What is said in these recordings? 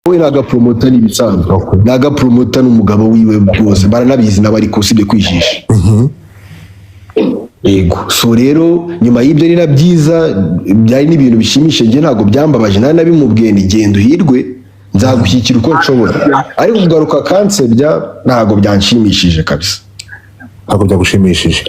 We ni agapromota, ni ibisanzwe. Ni agapromota n'umugabo wiwe rwose, baranabizi n'abari usibye kwijisha. Yego, so rero nyuma y'ibyo ni na byiza, byari n'ibintu bishimishije. Njye ntabwo byambabaje, nari nabimubwiye ni genda uhirwe, nzagushyigikira uko nshobora, ariko kugaruka kansebya ntabwo byanshimishije kabisa. Ntabwo byagushimishije.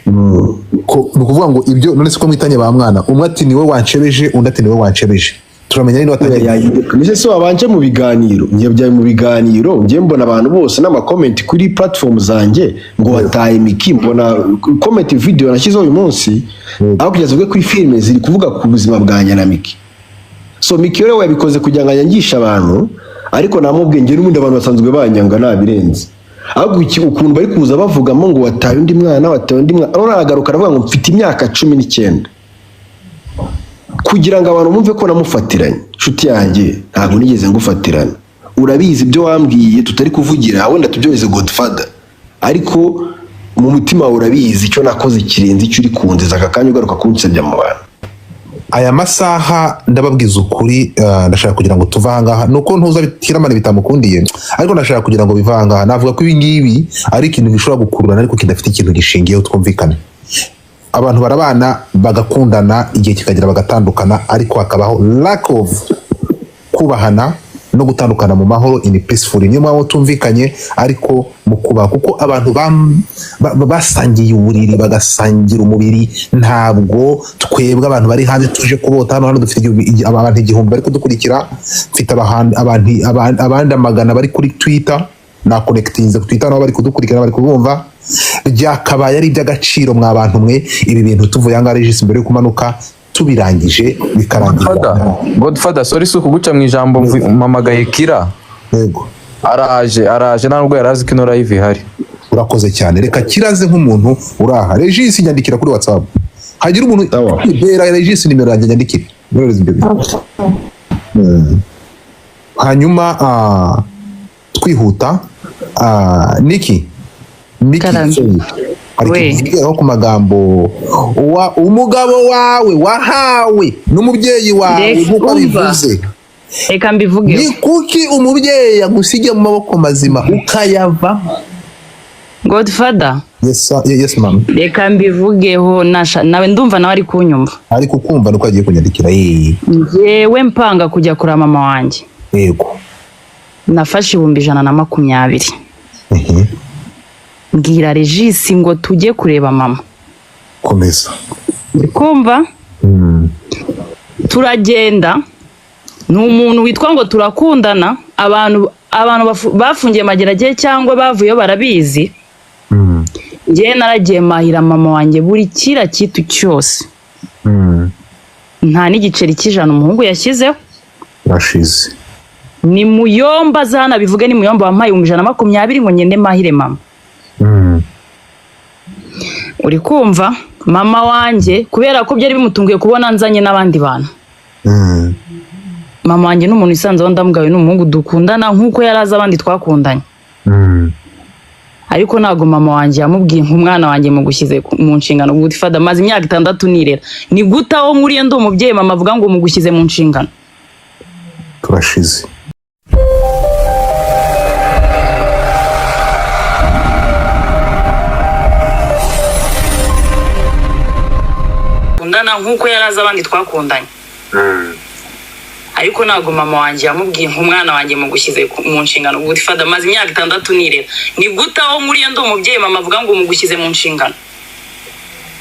Ni ukuvuga ngo ibyo none se ko mwitanye ba mwana, umwe ati niwe wanshebeje, undi ati niwe wanshebeje, turamenya ninde watangiye? Mbese se wabanje mu biganiro, njye byari mu biganiro, njye mbona abantu bose n'amacomment kuri platform zanjye ngo wataye Miki. Mbona comment video nashyizeho uyu munsi, aho kugeza ubwo kuri filime ziri kuvuga ku buzima bwanjye na Miki. So Miki rero yabikoze kugira ngo anyangishe abantu, ariko namubwiye njye n'ubundi abantu basanzwe banyanga nabirenze. Ahubwo ukuntu bari kuza bavugamo ngo wataye undi mwana, wataye undi mwana, none aragaruka aravuga ngo mfite imyaka 19, kugira ngo abantu bumve ko namufatiranye. Inshuti yanjye, ntabwo nigeze ngufatirana, urabizi ibyo wambwiye tutari kuvugira, wenda tubyoheze Godfather, ariko mu mutima wawe urabizi icyo nakoze kirenze icyo uri kunziza aka kanya ugaruka kunsebya mu bantu. Aya masaha ndababwiza ukuri, ndashaka kugira ngo tuve ahangaha, nuko ntuza Kiramani bitamukundiye, ariko ndashaka kugira ngo bive ahangaha. Navuga ko ibi ngibi ari ikintu gishobora gukururana ariko kidafite ikintu gishingiyeho. Twumvikane, abantu barabana bagakundana, igihe kikagera bagatandukana, ariko hakabaho lack of kubahana no gutandukana mu mahoro, in peaceful. Niyo mpamvu tumvikanye ariko mu kubaha, kuko abantu basangiye uburiri, bagasangira umubiri, ntabwo twebwe abantu bari hanze tuje kubota hano. Hano dufite abantu 1000 bari kudukurikira, mfite abandi amagana bari kuri Twitter, na connectinze ku Twitter, nabo bari kudukurikira, bari kubumva. Byakabaye ari iby'agaciro mwa bantu mwe. Ibi bintu tuvuye ahangaha, Regis, mbere yo kumanuka tubirangije bikarangira. Godfather, Godfather, sorry, si ukuguca mu ijambo, mpamagaye Kira. Yego. Araje, araje, ntabwo yari azi ko ino live ihari. Urakoze cyane, reka kiraze nk'umuntu uraha. Regis, nyandikira kuri WhatsApp, hagira umuntu Sawa. bera Regis nimero yanjye, nyandikire. Mwohereze ibyo bintu. Hanyuma twihuta, Niki, Niki. Karame. Sorry. Hari We. ikintu kigeraho ku magambo wa umugabo wawe wahawe n'umubyeyi wawe Reka nk'uko umva. abivuze. Reka mbivugeho. Ni kuki umubyeyi yagusigiye mu maboko mazima ukayavamo? Godfather. Yes sir. Yes ma'am. Reka mbivugeho, nawe ndumva nawe ari kunyumva. Ari kukumva, nuko agiye kunyandikira. Njyewe mpanga kujya kureba mama wanjye, Yego. nafashe 120,000, mbwira Regis ngo tujye kureba mama. Komeza. Uri kumva? Turagenda, ni umuntu witwa ngo turakundana. Abantu bafungiye Mageragere cyangwa bavuyeyo barabizi. Njyewe naragiye mahira mama wanjye buri kira kintu cyose, nta n'igiceri cy'ijana umuhungu yashyizeho. Urashize. Ni Muyomba zana bivuge, ni Muyomba wampaye 120,000 ngo ngende mahire mama. Uri kumva? Mama wanjye, kubera ko byari bimutunguye kubona nzanye n'abandi bantu, mama wanjye ni umuntu wisanzeho, ndamugawe, ni umuhungu dukundana nk'uko yari azi abandi twakundanye, ariko ntabwo mama wanjye yamubwiye nk'umwana wanjye mugushyize mu nshingano. Godfather, maze imyaka 6 nirera, ni gute aho nkuriye ndi umubyeyi mama avuga ngo mugushyize mu nshingano? Turashize. Dukundana nk'uko yari azi abandi twakundanye, ariko ntabwo mama wanjye yamubwiye nk'umwana wanjye mugushyize mu nshingano. Godfather, maze imyaka 6 nirera, ni gute aho nkuriye ndi umubyeyi mama avuga ngo mugushyize mu nshingano?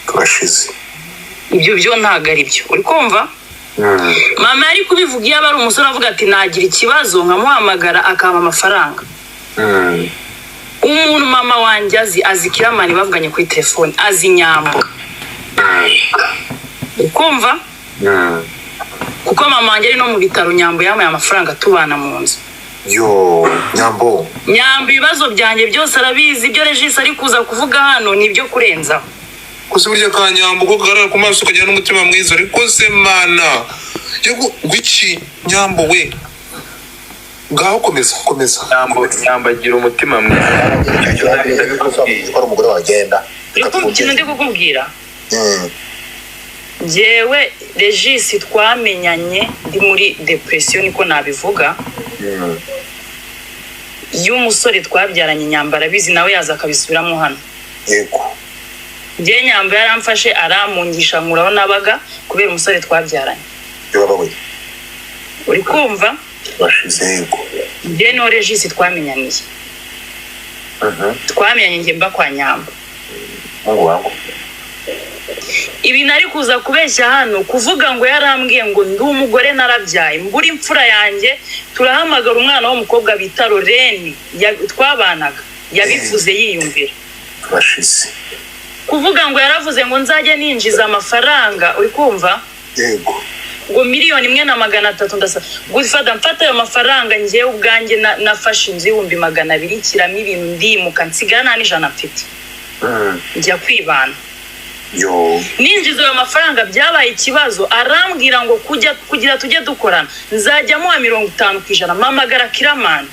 Turashize. Ibyo byo ntabwo ari byo, uri kumva? Mama yari kubivuga iyo aba ari umusore avuga ati nagira ikibazo nkamuhamagara akampa amafaranga. Umuntu mama wanjye azi Kiramani bavuganye kuri telefone, azi Nyambo, uri kumva? Kuko mama wanjye ari no mu bitaro, Nyambo yampaye amafaranga tubana mu nzu. Yo Nyambo. Nyambo ibibazo byanjye byose arabizi. Ibyo Regis ari kuza kuvuga hano ni ibyo kurenzaho. Kusi burya ka Nyambo ko kagaragara ku maso ukagira n'umutima mwiza, ariko se mana yo gwiki Nyambo we, ngaho komeza, komeza. Nyambo agira umutima mwiza. Ko umugore wagenda. Ikintu ndi kukubwira, Njyewe Regis twamenyanye ndi muri depression, niko nabivuga, y'umusore twabyaranye. Nyambara abizi, nawe yaza akabisubiramo hano. Njyewe Nyamba yaramfashe, aramungisha, nkuraho nabaga kubera umusore twabyaranye. Yababaye. Uri kumva? Bashize, yego. Njyewe niho Regis twamenyaniye. Twamenyanye njye mba kwa Nyamba. Mungu wangu. Ibi nari kuza kubeshya hano, kuvuga ngo yarambwiye ngo ndi umugore, narabyaye, mbura imfura yanjye, turahamagara umwana w'umukobwa bita Lorene twabanaga, yabivuze yiyumvira. Bashize. Kuvuga ngo yaravuze ngo nzajya ninjiza amafaranga, uri kumva? Yego. Ngo 1,300,000. Ndasaba gufata, mfata ayo mafaranga, njyewe ubwanjye nafashe inzu y'200,000, nshyiramo ibintu, ndimuka, nsigara nta n'ijana mfite, njya kwibana. Yo. Ninjiza ayo mafaranga byabaye ikibazo, arambwira ngo kujya kugira tujye dukorana nzajya muha 50%. Mpamagara Kiramani,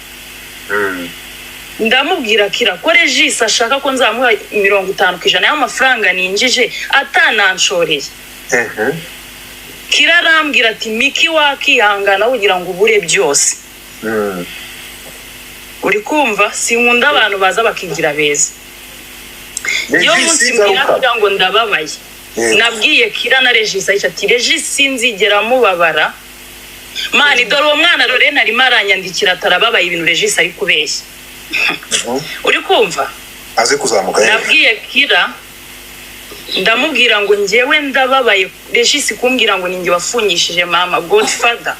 ndamubwira: "Kira, ko Regis ashaka ko nzamuha 50% y'amafaranga ninjije atananshoreye?" Kira arambwira ati: "Miki, wakihangana kugira ngo ubure byose." Uri kumva? Sinkunda abantu baza bakigira beza. Iyo Regis, munsi mbwira garuka. kugira ngo ndababaye. Nabwiye Kira na Regis, ahisha ati: "Regis sinzigera mubabara." Man, dore uwo mwana Lorene arimo aranyandikira, atarababaye, ibintu Regis ari kubeshya. Uri kumva? Aze kuzamuka, yego. Nabwiye Kira, ndamubwira ngo njyewe ndababaye, Regis kumbwira ngo ninjye wafungishije mama. Godfather,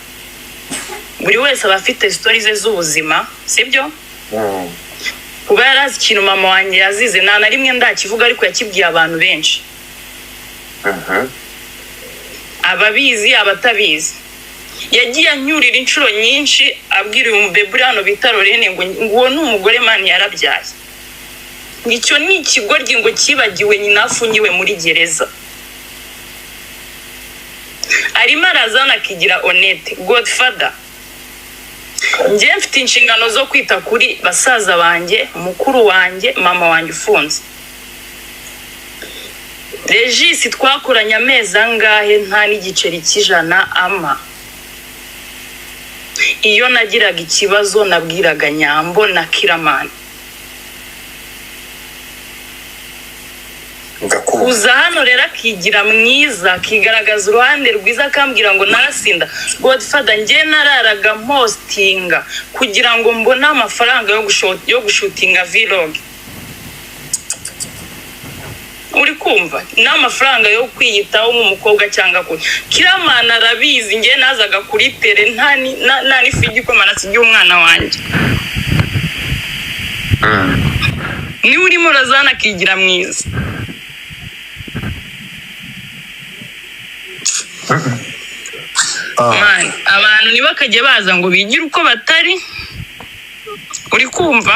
buri wese aba afite story ze z'ubuzima, sibyo? Kuba yarazi ikintu mama wanjye yazize, nta na rimwe ndakivuga, ariko yakibwiye abantu benshi, ababizi, abatabizi. Yagiye anyurira inshuro nyinshi, abwira uyu mubebe uri hano bita Lorene ngo uwo ni umugore, man, yarabyaye, ngo icyo ni ikigoryi, ngo cyibagiwe nyina afungiwe muri gereza. Arimo arazana akigira honnête. Godfather, njye mfite inshingano zo kwita kuri basaza banjye, mukuru wanjye, mama wanjye ufunze. Regis twakoranye amezi angahe nta n'igiceri cy'ijana ama. Iyo nagiraga ikibazo nabwiraga Nyambo na Kiramani. Ndakumva. Kuza hano rero akigira mwiza, akigaragaza uruhande rwiza, akambwira ngo narasinda. Godfather, njye nararaga mpostinga kugira ngo mbone amafaranga yo gushutinga vlog, uri kumva? N'amafaranga yo kwiyitaho nk'umukobwa cyangwa kuri Kiramana arabizi. Njye nazaga kuri tere nta n'ifu y'igikoma nasigiye umwana wanjye. Niba urimo urazana akigira mwiza. Man, abantu ntibakajye baza ngo bigire uko batari, uri kumva?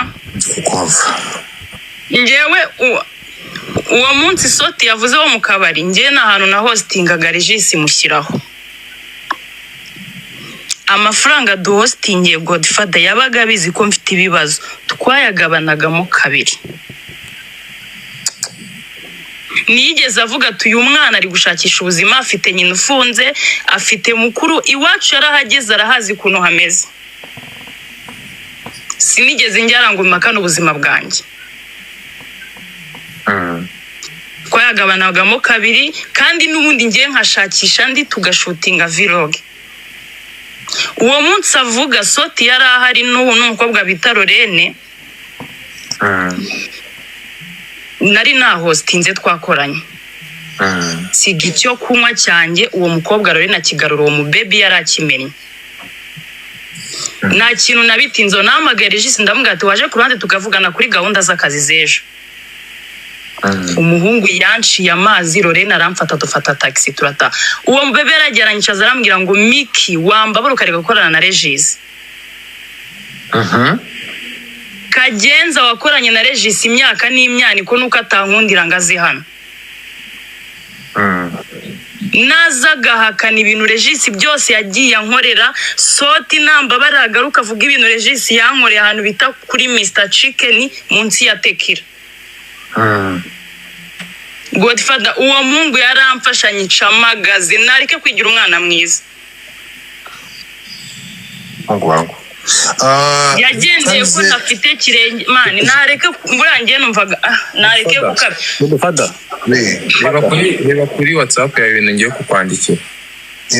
Kumva. Njyewe uwo munsi soti yavuze wo mu kabari, njyewe ni ahantu na hostingaga, Regis mushyiraho amafaranga duhostingiye. Godfather, yabaga abizi ko mfite ibibazo, twayagabanagamo kabiri. Nigeze avuga ati: "Uyu mwana ari gushakisha ubuzima, afite nyina ufunze, afite mukuru iwacu." Yarahageze, arahazi ukuntu hameze. Sinigeze njyara ngo mpakane ubuzima bwanjye. Twayagabanagamo kabiri, kandi n'ubundi ngiye nkashakisha andi tugashutinga vlog. Uwo munsi avuga, soti yari ahari n'ubu n'umukobwa bita Lorene nari nahostinze twakoranye, siga icyo kunywa cyanjye, uwo mukobwa Lorene akigarura, uwo mubebi yari akimennye. Nta kintu nabitinzeho, nahamagaye Regis, ndamubwira ati: "Waje ku ruhande tukavugana kuri gahunda z'akazi z'ejo?" Umuhungu yanciye amazi, Lorene aramfata, dufata taxi turataha. Uwo mubebe yaragiye aranyicaza, arambwira ngo: "Miki, wambabura ukareka gukorana na Regis." Kagenza wakoranye na Regis imyaka n'imyaniko, nuko atankundira ngo aze hano, naza agahakana ibintu Regis byose yagiye ankorera. Soti namba baragaruka avuga ibintu Regis yankoreye ahantu bita kuri Mr Chicken munsi ya Tekira. Godfather, uwo muhungu yaramfasha nyica amagazi, nareke kwigira umwana mwiza. Wangu wangu. Yagendeye ko ntafite kirenge, man, nareke. Buriya njye numvaga, nareke gukabya. Godfather. Reba kuri WhatsApp yawe ibintu ngiye kukwandikira.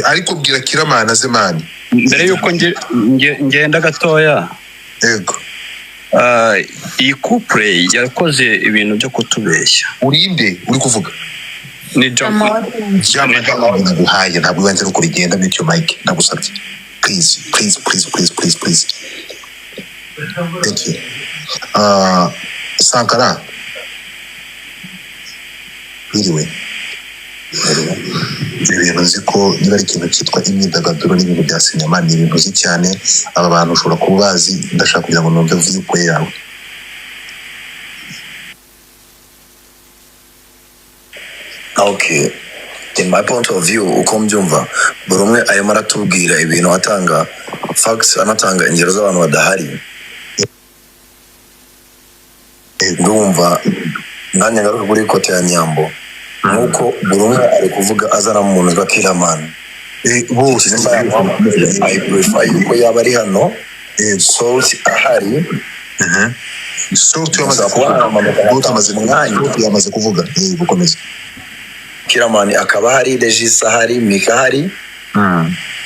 Ariko bwira Kiramana aze, man. Mbere y'uko ngenda gatoya. Yego. Iyi couple yakoze ibintu byo kutubeshya. Urinde uri kuvuga? Ni Jama. Jama, naguhaye, ntabwo ibanze nuko bigenda. Mute your mic, ndagusabye. Please, please, please, please, please, please, thank you. Sankara, wiriwe? Ibintu nzi ko niba ari ikintu cyitwa imyidagaduro n'ibintu bya sinema, ni ibintu uzi cyane. Aba bantu ushobora kuba ubazi. Ndashaka kugira ngo numve viewpoint yawe. Okay, in my point of view, uko mbyumva, buri umwe arimo aratubwira ibintu, atanga facts, anatanga ingero z'abantu badahari. Ndumva nanjye ngaruka kuri côté ya Nyambo, nk'uko buri umwe ari kuvuga azana mu muntu witwa Killaman. Bose. Nimba yamuhamagaye, I prefer yuko yaba ari hano, Salt ahari. Salt yamaze Gusa kuba kuvuga. namuhamagara Salt amaze umwanya. Salt yamaze kuvuga. Gukomeza. Killaman akaba ahari, Regis ahari, Mika ahari,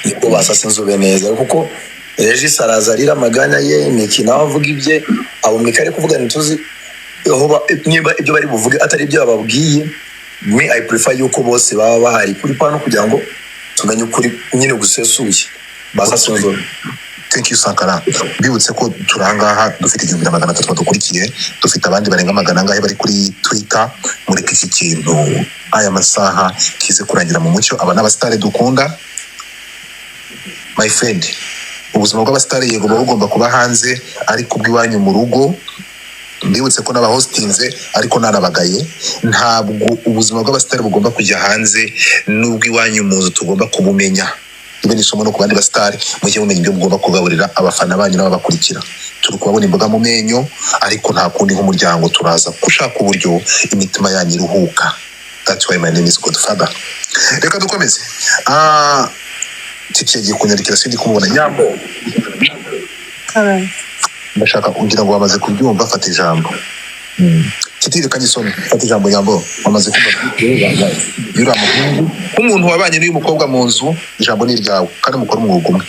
niko basasa inzobe neza, kuko Regis araza arira amaganya ye, Miki nawe avuga ibye. Abo Mika ari kuvuga ntituzi aho niba ibyo bari buvuge atari ibyo bababwiye. Me, I prefer yuko bose baba bahari kuri pano kugira ngo tumenye ukuri nyine gusesuye, basasa inzobe. Thank you, Sankara. Mbibutse ko turi ahangaha dufite 1300 badukurikiye, dufite abandi barenga magana angahe bari kuri Twitter. Mureke iki kintu aya masaha kize kurangira mu mucyo. Aba ni abasitari dukunda, my friend. Ubuzima bw'abasitari yego buba bugomba kuba hanze, ariko ubw'iwanyu mu rugo, mbibutse ko n'abahositinze ariko nanabagaye, ntabwo ubuzima bw'abasitari bugomba kujya hanze, n'ubw'iwanyu mu nzu tugomba kubumenya. Ibe ni isomo no ku bandi basitari: mujye mumenya ibyo mugomba kugaburira abafana banyu n'ababakurikira. Turi kubabona imboga mu menyo, ariko nta kundi, nk'umuryango turaza gushaka uburyo imitima yanyu iruhuka. That's why my name is Godfather. Reka dukomeze. Titi yagiye kunyandikira, sindi kumubona. Nyambo, ndashaka kugira ngo bamaze kubyumva, fata ijambo. Titi, reka nyisome. Fata ijambo, Nyambo. Wamaze kumva yuriya muhungu, nk'umuntu wabanye n'uyu mukobwa mu nzu, ijambo ni iryawe kandi mukora umwuga umwe.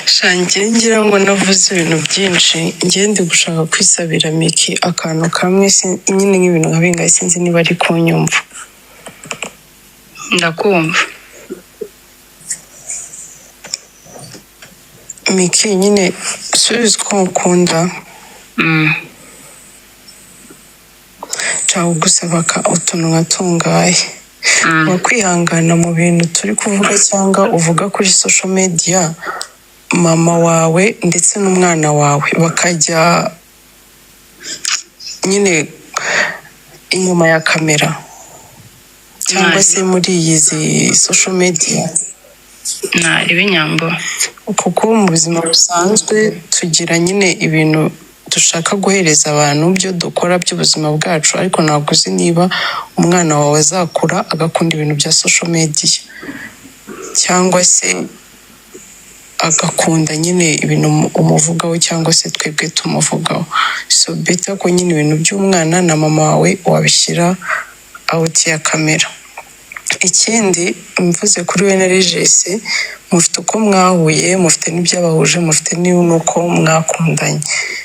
Shange, ngira ngo navuze ibintu byinshi. Njye ndi gushaka kwisabira Miki akantu kamwe, nyine nk'ibintu nka bingahe, sinzi niba ari kunyumva. Ndakumva. Miki, nyine subiza uko ngukunda. Nshaka kugusaba utuntu nka tungahe. Wakwihangana mu bintu turi kuvuga cyangwa uvuga kuri social media, mama wawe ndetse n'umwana wawe bakajya nyine inyuma ya kamera cyangwa se muri iyi social media? Ntareba, Inyambo. Kuko mu buzima busanzwe tugira nyine ibintu dushaka guhereza abantu byo dukora by'ubuzima bwacu, ariko ntabwo uzi niba umwana wawe azakura agakunda ibintu bya social media cyangwa se agakunda nyine ibintu umuvugaho cyangwa se twebwe tumuvugaho. So better ko nyine ibintu by'umwana na mama wawe wabishyira out ya kamera. Ikindi mvuze kuri we na Regis, mufite uko mwahuye, mufite n'ibyabahuje, mufite n'uko mwakundanye.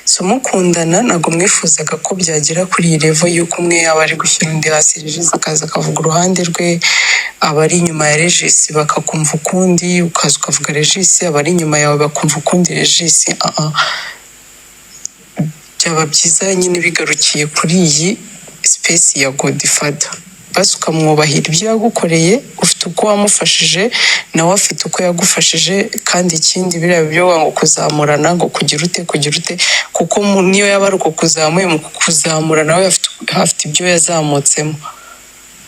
So mukundana ntabwo mwifuzaga ko byagera kuri iyi level y'uko umwe yaba ari gushyira undi hasi, Regis akaza akavuga uruhande rwe, abari inyuma ya Regis bakakumva ukundi, ukaza ukavuga Regis, abari inyuma yawe bakumva ukundi Regis. Ah ah, byaba byiza nyine bigarukiye kuri iyi space ya Godfather, basi ukamwubahira ibyo yagukoreye. Ufite uko wamufashije, nawe afite uko yagufashije. Kandi ikindi, biriya byo ngo kuzamurana, ngo kugira ute, kugira ute, kuko niyo yaba ari uko kuzamuye, mu kuzamura nawe afite ibyo yazamutsemo.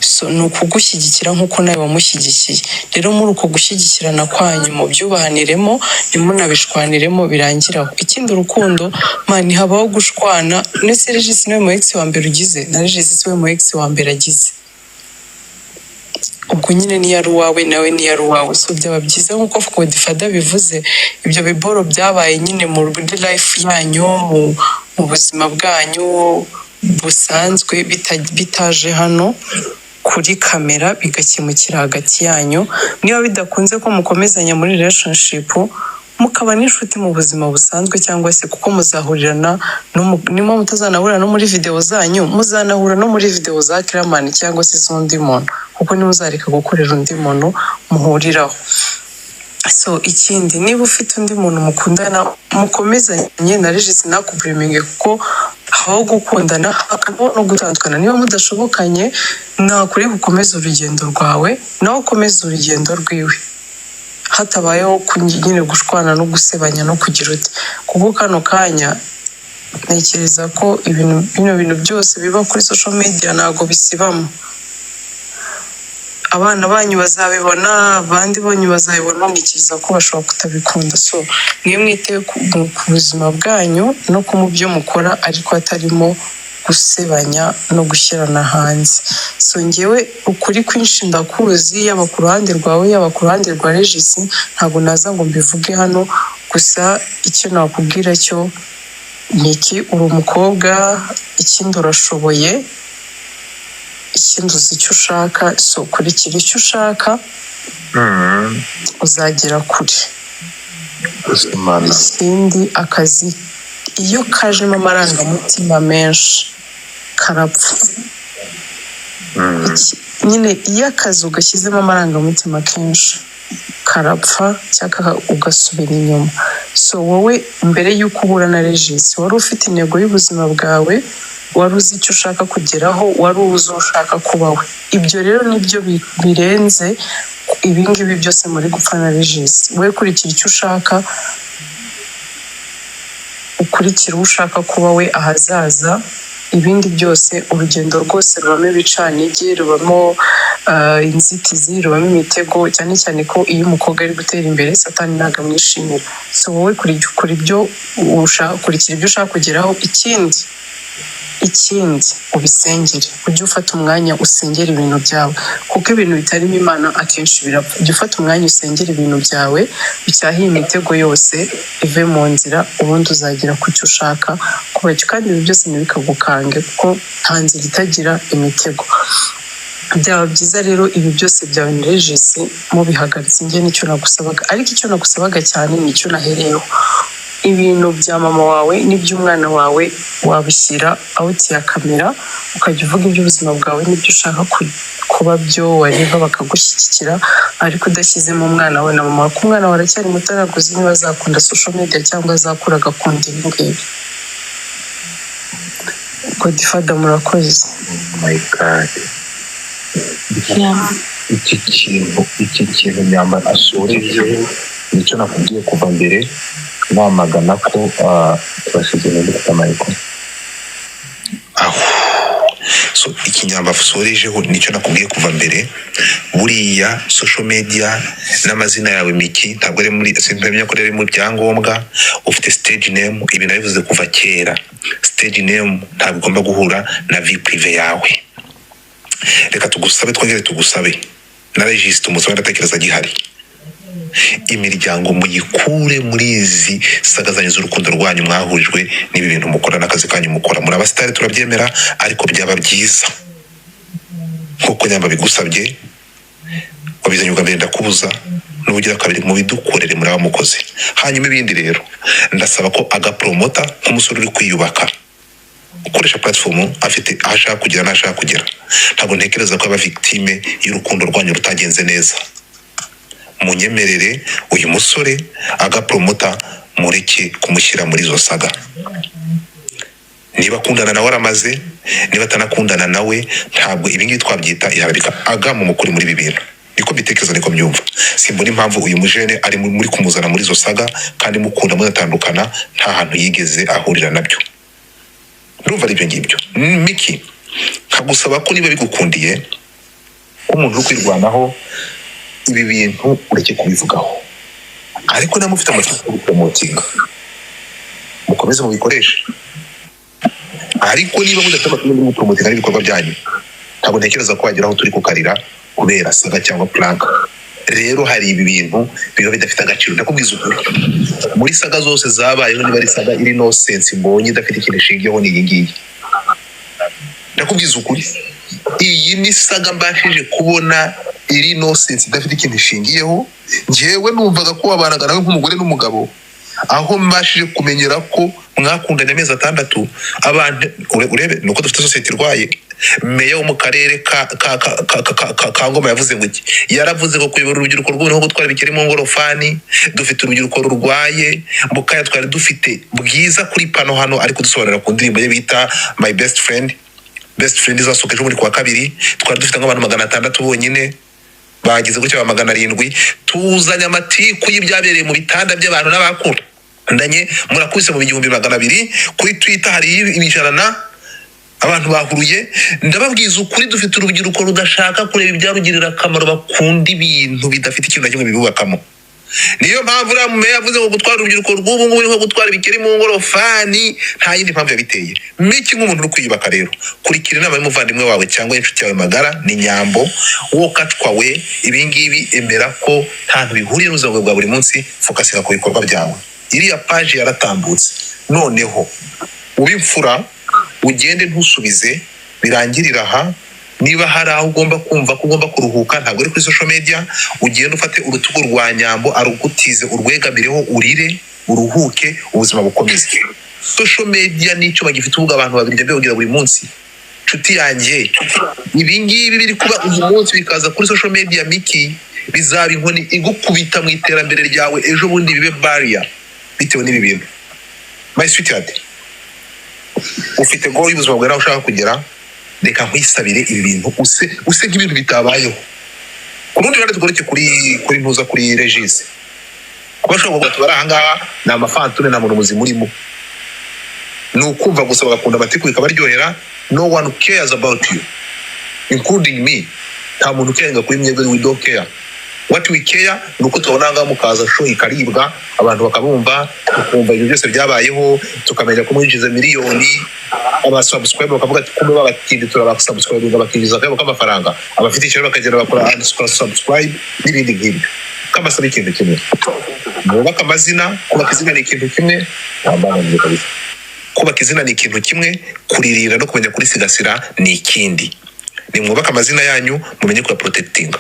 So ni ukugushyigikira nk'uko nawe wamushyigikiye. Rero muri uko gushyigikirana kwanyu, mubyubahaniremo, ntimunabishwaniremo, birangiraho. Ikindi, urukundo, man, habaho gushwana. Ndetse Regis niwe mu ex wa mbere ugize, na Regis siwe mu ex wa mbere agize. Ubwo nyine niyo ari uwawe, nawe niyo ari uwawe. So byaba byiza, nk'uko Godfather bivuze, ibyo biboro byabaye nyine muri life yanyu, mu buzima bwanyu busanzwe, bitaje hano kuri kamera, bigakemukira hagati yanyu. Niba bidakunze ko mukomezanya muri relationship, mukaba n'inshuti mu buzima busanzwe, cyangwa se kuko muzahurirana no niba mutazanahurira no muri videwo zanyu, muzanahura no muri videwo za Kiramani cyangwa se z'undi muntu, kuko ntimuzareka gukorera undi muntu muhuriraho. So ikindi, niba ufite undi muntu mukundana, mukomezanye na Regis, ntakublaminge, kuko habaho gukundana, hakabaho no gutandukana. Niba mudashobokanye, ntakuri gukomeza urugendo rwawe, nawe ukomeze urugendo rwiwe, hatabayeho nyine gushwana no gusebanya no kugira ute. Kuko kano kanya ntekereza ko ibintu, bino bintu byose biba kuri social media ntabwo bisibamo. Abana banyu bazabibona, abandi banyu bazabibona, ntekereza ko bashobora kutabikunda. So mwe mwite ku buzima bwanyu no ku mu byo mukora, ariko hatarimo gusebanya no gushyirana hanze. So ngewe ukuri kwinshi ndakuzi, yaba ku ruhande rwawe, yaba ku ruhande rwa Regis, ntabwo naza ngo mbivuge hano. Gusa icyo nakubwira cyo ni iki: uri umukobwa, ikindi urashoboye, ikindi uzi icyo ushaka. So kurikira icyo ushaka, uzagera kure. Imana. Ikindi, akazi iyo kajemo amarangamutima menshi karapfa. Nyine iyo akazi ugashyizemo amarangamutima kenshi karapfa cyangwa ugasubira inyuma. So wowe mbere y'uko uhura na Regis wari ufite intego y'ubuzima bwawe, wari uzi icyo ushaka kugeraho, wari uzi uwo ushaka kuba we. Ibyo rero nibyo birenze ibingibi byose muri gupfa na Regis. Wowe kurikira icyo ushaka, ukurikire uwo ushaka kuba we ahazaza. Ibindi byose, urugendo rwose rubamo ibicantege, rubamo inzitizi, rubamo imitego, cyane cyane ko iyo umukobwa ari gutera imbere, Satani ntabwo amwishimira. So wowe kora ibyo ushaka, kurikira ibyo ushaka kugeraho. Ikindi ubisengere, ujye ufata umwanya usengere ibintu byawe, kuko ibintu bitarimo Imana akenshi birapfa. Ujye ufata umwanya usengere ibintu byawe, ucyahe imitego yose ive mu nzira, ubundi uzagera ku cyo ushaka kuba cyo. Kandi ibi byose ntibikagukange, kuko nta nzira itagira imitego. Byaba byiza rero ibi byose byawe na Regis mubihagaritse. Njye nicyo nagusabaga, ariko icyo nagusabaga cyane nicyo nahereyeho: ibintu bya mama wawe n'iby'umwana wawe wabishyira out ya kamera, ukajya uvuga iby'ubuzima bwawe n'ibyo ushaka kuba byo, wareba bakagushyigikira, ariko udashyizemo umwana wawe na mama wawe, kuko umwana wawe aracyari muto, ntabwo uzi niba azakunda social media cyangwa azakura agakunda ibi ngibi. Godfather, murakoze. My God, iki kintu Nyamba asorejeho nicyo nakubwiye kuva mbere namagana ko turasize dufite amayiko. Aho so ikinyamba asorejeho nicyo nakubwiye kuva mbere. Buriya social media n'amazina yawe Miki ntabwo ari muri, simpamya ko ari mu byangombwa. Ufite stage name, ibi nabivuze kuva kera. Stage name ntabwo igomba guhura na vie privée yawe. Reka tugusabe, twongere tugusabe, na Regis tumusabe, ndatekereza gihari, imiryango muyikure muri izi saga zanyu z'urukundo rwanyu mwahurijwe n'ibi bintu mukora n'akazi kanyu mukora. Muri abasitari, turabyemera, ariko byaba byiza nk'uko Nyamba bigusabye, wabizanye ubwa mbere ndakubuza, n'ubugira kabiri mubidukorere muri abamukoze. Hanyuma ibindi rero, ndasaba ko agapromota nk'umusore uri kwiyubaka, ukoresha platform, afite aho ashaka kugera n'aho ashaka kugera, ntabwo ntekereza ko aba victime y'urukundo rwanyu rutagenze neza. Munyemerere uyu musore agapromota mureke kumushyira muri izo saga. Niba akundana nawe aramaze, niba atanakundana nawe, ntabwo ibi ngibi twabyita iharabika. Aga mu mukuri muri ibi bintu, niko mbitekereza, niko mbyumva. Simbona impamvu uyu mujene ari muri kumuzana muri izo saga kandi mukunda munatandukana, nta hantu yigeze ahurira nabyo. Ndumva ari ibyo ngibyo. Miki, nkagusaba ko niba bigukundiye Nk'umuntu uri kwirwanaho, ibi bintu ureke kubivugaho, ariko niba mufite amategeko yo gupromotinga, mukomeze mubikoreshe. Ariko niba mudafite amategeko yo gupromotinga n'ibikorwa byanyu, ntabwo ntekereza ko wagera aho turi kukarira kubera saga cyangwa prank. Rero hari ibi bintu biba bidafite agaciro. Ndakubwiza ukuri, muri saga zose zabayeho, niba ari saga iri no sense mbonye idafite ikintu ishingiyeho, ni iyi ngiyi. Ndakubwiza ukuri, iyi ni saga mbashije kubona iri no sense, idafite ikintu ishingiyeho. Njyewe numvaga ko wabanaga nawe nk'umugore n'umugabo, aho mbashije kumenyera ko mwakundanye amezi 6. Abantu urebe ni uko dufite sosiyete irwaye. Meya wo mu karere ka Ngoma yavuze ngo iki? Yaravuze ngo kuyobora urubyiruko rw'ubu nko gutwara ibikeri mu ngorofani. Dufite urubyiruko rurwaye. Mu kanya twari dufite Bwiza kuri pano hano ari kudusobanurira ku ndirimbo ye bita "My Best Friend". Best Friend izasohoka ejo bundi kuwa kabiri. Twari dufite nk'abantu 600 bonyine, bagize gutya ba 700. Tuzanye amatiku y'ibyabereye mu bitanda by'abantu n'abakundanye, murakubise mu 1200. Kuri Twitter hari 100 na abantu bahuruye. Ndababwiza ukuri, dufite urubyiruko rudashaka kureba ibyarugirira akamaro, bakunda ibintu bidafite ikintu na kimwe bibubakamo. Niyo mpamvu uriya mumeya yavuze ngo gutwara urubyiruko rw'ubu ngubu ni nko gutwara ibikeri mu ngorofani. Nta yindi mpamvu yabiteye. Miki, nk'umuntu uri kwiyubaka rero, kurikira inama y'umuvandimwe wawe cyangwa inshuti yawe magara ni Nyambo. Wokacwa we, ibingibi emera ko nta hantu bihuriye n'ubuzima bwawe bwa buri munsi. Focusinga ku bikorwa byawe. Iriya paji yaratambutse, noneho ube imfura, ugende ntusubize, birangirire aha. Niba hari aho ugomba kumva ko ugomba kuruhuka, ntabwo ari kuri social media. Ugende ufate urutugu rwa Nyambo arugutize, urwegamireho, urire, uruhuke, ubuzima bukomeze. Social media ni icyuma gifite ubwo abantu babiri njya mbibabwira buri munsi. Nshuti yanjye, ibi ngibi biri kuba uyu munsi bikaza kuri social media, Miki, bizaba inkoni igukubita mu iterambere ryawe ejo bundi, bibe barrier bitewe n'ibi bintu. My sweetheart, ufite goal y'ubuzima bwawe nawe ushaka kugera. Reka nkwisabire, ibi bintu use nk'ibintu bitabayeho. Ku rundi ruhande, tugaruke kuri ntuza, kuri Regis. Kuba ashobora kuvuga ati bari ahangaha ni amafantune, nta muntu muzima urimo, ni ukumva gusa bagakunda amatiku bikabaryohera. No one cares about you, including me. Nta muntu ucaringa kuri mwebwe. We don't care. What we care ni uko tubona ahangaha mukaza, show ikaribwa, abantu bakabumva, tukumva ibyo byose byabayeho, tukamenya ko mwinjiza miliyoni, abasubscribe bakavuga ati kumbe babatindi turabasubscribe, bakinjiza akayabo k'amafaranga. Abafite ishyari bakagenda bakora unsubscribe n'ibindi nk'ibyo. Kamasaba ikintu kimwe: mwubake amazina. Kubaka izina ni ikintu kimwe, wambaye kabisa. Kubaka izina ni ikintu kimwe, kuririra no kumenya kurisigasira ni ikindi. Nimwubake amazina yanyu, mumenye kuyaprotectinga.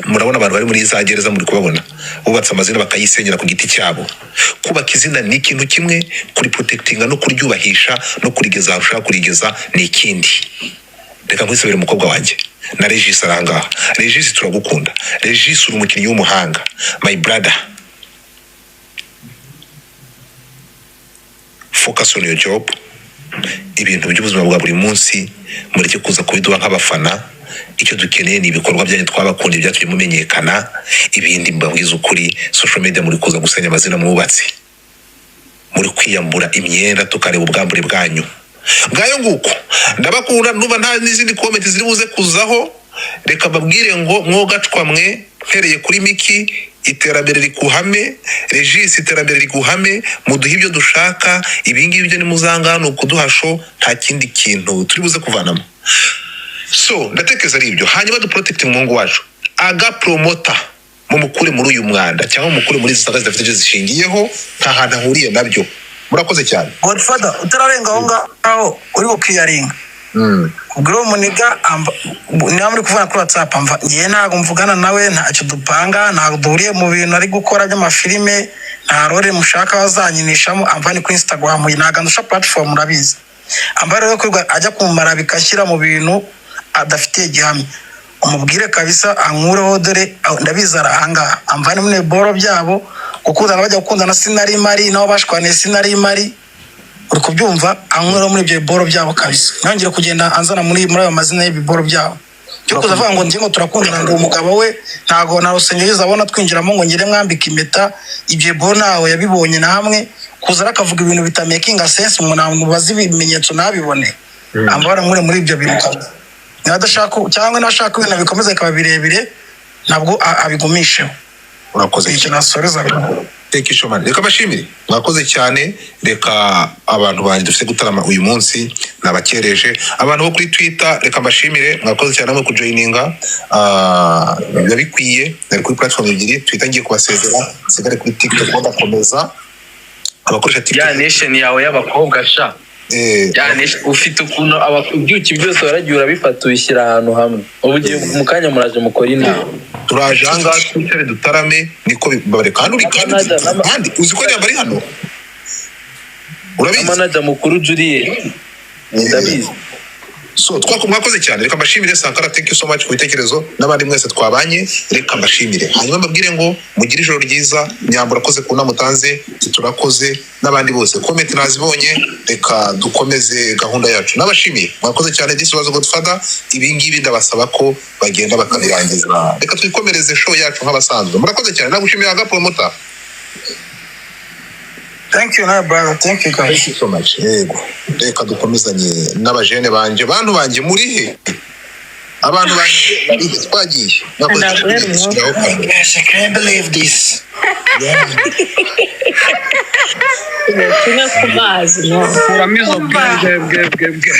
Murabona abantu bari muri za gereza, muri kubabona bubatse amazina bakayisenyera ku giti cyabo. Kubaka izina ni ikintu kimwe, kuriprotectinga no kuryubahisha no kurigeza aho ushaka kurigeza ni ikindi. Reka nkwisabire, umukobwa wanjye, na Regis arangaha. Regis, turagukunda. Regis, uri umukinnyi w'umuhanga. My brother, focus on your job. Ibintu by'ubuzima bwa buri munsi mureke kuza kubiduha nk'abafana. Icyo dukeneye ni ibikorwa byanyu twabakunda, ibyatumye mumenyekana. Ibindi, mbabwiza ukuri, social media muri kuza gusenya amazina mwubatse, muri kwiyambura imyenda tukareba ubwambure bwanyu. Ngayo nguko, ndabakunda. Ndumva nta n'izindi comment ziri buze kuzaho. Reka mbabwire ngo mwogacwa mwe, mpereye kuri Miki, iterambere rikuhame. Regis, iterambere rikuhame. Muduhe ibyo dushaka. Ibingibi byo nimuzanga ni ukuduha show, nta kindi kintu turi buze kuvanamo. So ndatekereza ari ibyo. Hanyuma duprotecting umuhungu wacu aga promoter, mumukure muri uyu mwanda cyangwa mumukure muri izi saga zidafite icyo zishingiyeho, nta hantu ahuriye nabyo. Murakoze cyane. Godfather, utararenga aho ngaho uri bukiyaringa, ubwo uwo muniga niba muri kuvugana kuri WhatsApp, amva ngewe ntabwo mvugana nawe, ntacyo dupanga, ntabwo duhuriye mu bintu ari gukora by'amafilime, nta role mushaka bazankinishamo. Amva ni kuri Instagram, ntabwo andusha platform, urabizi. Amba rero kwirirwa ajya kumumara bikashyira mu bintu adafitiye gihamya, umubwire kabisa ankureho. Dore ndabizi ari ahangaha, amvane muri boro byabo. Gukundana bajya gukundana sinari mari, nabo bashwaniye sinari mari, uri kubyumva? Ankureho muri ibyo biboro byabo kabisa, ntiyongere kugenda anzana muri ayo mazina y'ibiboro byabo byo kuza avuga ngo njye ngo turakundana, ngo umugabo we ntago na rusengero yigeze abona twinjiramo ngo ngire mwambike impeta. Ibyo boro ntawe yabibonye na hamwe. Kuza akavuga ibintu bitamakinga sense, umuntu ntabwo bazi ibimenyetso ntabibone. Ambara nkure muri ibyo bintu kabisa. Niba adashaka, cyangwa nashaka ibintu bikomeza bikaba birebire, ntabwo abigumisheho. Urakoze. Icyo nasoreza. Thank you so much. Reka mbashimire, mwakoze cyane. Reka abantu banjye dufite gutarama uyu munsi nabakereje, abantu bo kuri Twitter, reka mbashimire, mwakoze cyane namwe kujoininga. Biba bikwiye. Nari kuri platform ebyiri, Twitter ngiye kubasezera, nsigare kuri TikTok ndakomeza abakoresha TikTok. Ya nation yawe y'abakobwa sha. Ya nation ufite ukuntu ibyuki byose waragiye urabifata, ubishyira ahantu hamwe. Ubu ugiye mu kanya, muraje mukora inama. Turaje ahangaha twicare dutarame, niko bare kandi uri kandi uzi ko nyamba ari hano, urabizi. Manager mukuru Juliet, ndabizi. So twako mwakoze cyane, reka mbashimire. Sankara, thank you so much ku bitekerezo, n'abandi mwese twabanye, reka mbashimire. Hanyuma mbabwire ngo mugire ijoro ryiza. Nyambo, urakoze ku nama utanze, turakoze n'abandi bose, comment nazibonye. Reka dukomeze gahunda yacu. N'abashimiye, mwakoze cyane. This was Godfather. Ibi ngibi ndabasaba ko bagenda bakabirangiza. Reka twikomereze show yacu nk'abasanzwe. Murakoze cyane, nagushimiye aga promoter. Thank you, my brother. Thank you guys. Thank you so much. Yego, reka dukomezanye n'abajene banje. Bantu banje, muri he? Abantu banje bari he? Twagiye. Mwakoze cyane. Shyiraho kamera. Gosh, I can't believe this. Tunywe ku mazi no. Kuramo izo bwe bwe bwe bwe bwe.